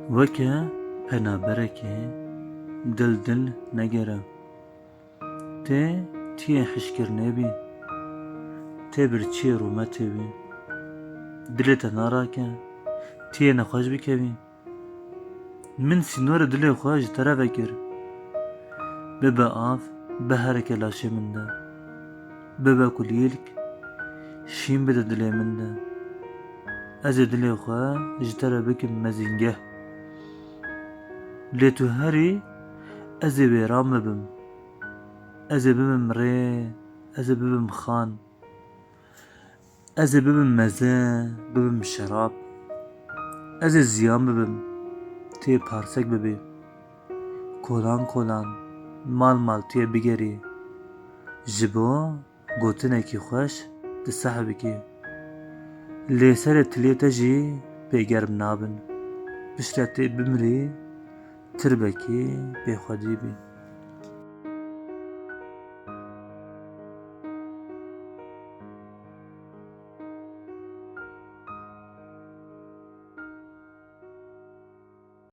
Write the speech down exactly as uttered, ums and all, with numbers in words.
Weke penaberekê dil dil negere. Tê tiyê hişkirinê bî. Tê birçiyê rûmetê bî. Dilê te narake. Tiyê nexweş bikevî. Min sînorê dilê xwe ji te re vekir. Bibe av, biherike laşê min de. Bibe kulîlk, şîn bide dilê min de. Ez ê dilê xwe ji te re bikim mezîngeh. Lê tu herî ez ê wêran bibim. Ez ê bibim rê, ez ê bibim xan. Ez ê bibim meze, bibim şerab. Ez ê ziyan bibim, tu yê parsek bibî. Kolan kolan, mal mal tu yê bigerî. Ji bo gotinekî xweş tu seh bikî. Lê serê tilê te jî pê germ nabin. Piştre tê bimrî, tirbekî pê xwedî bî.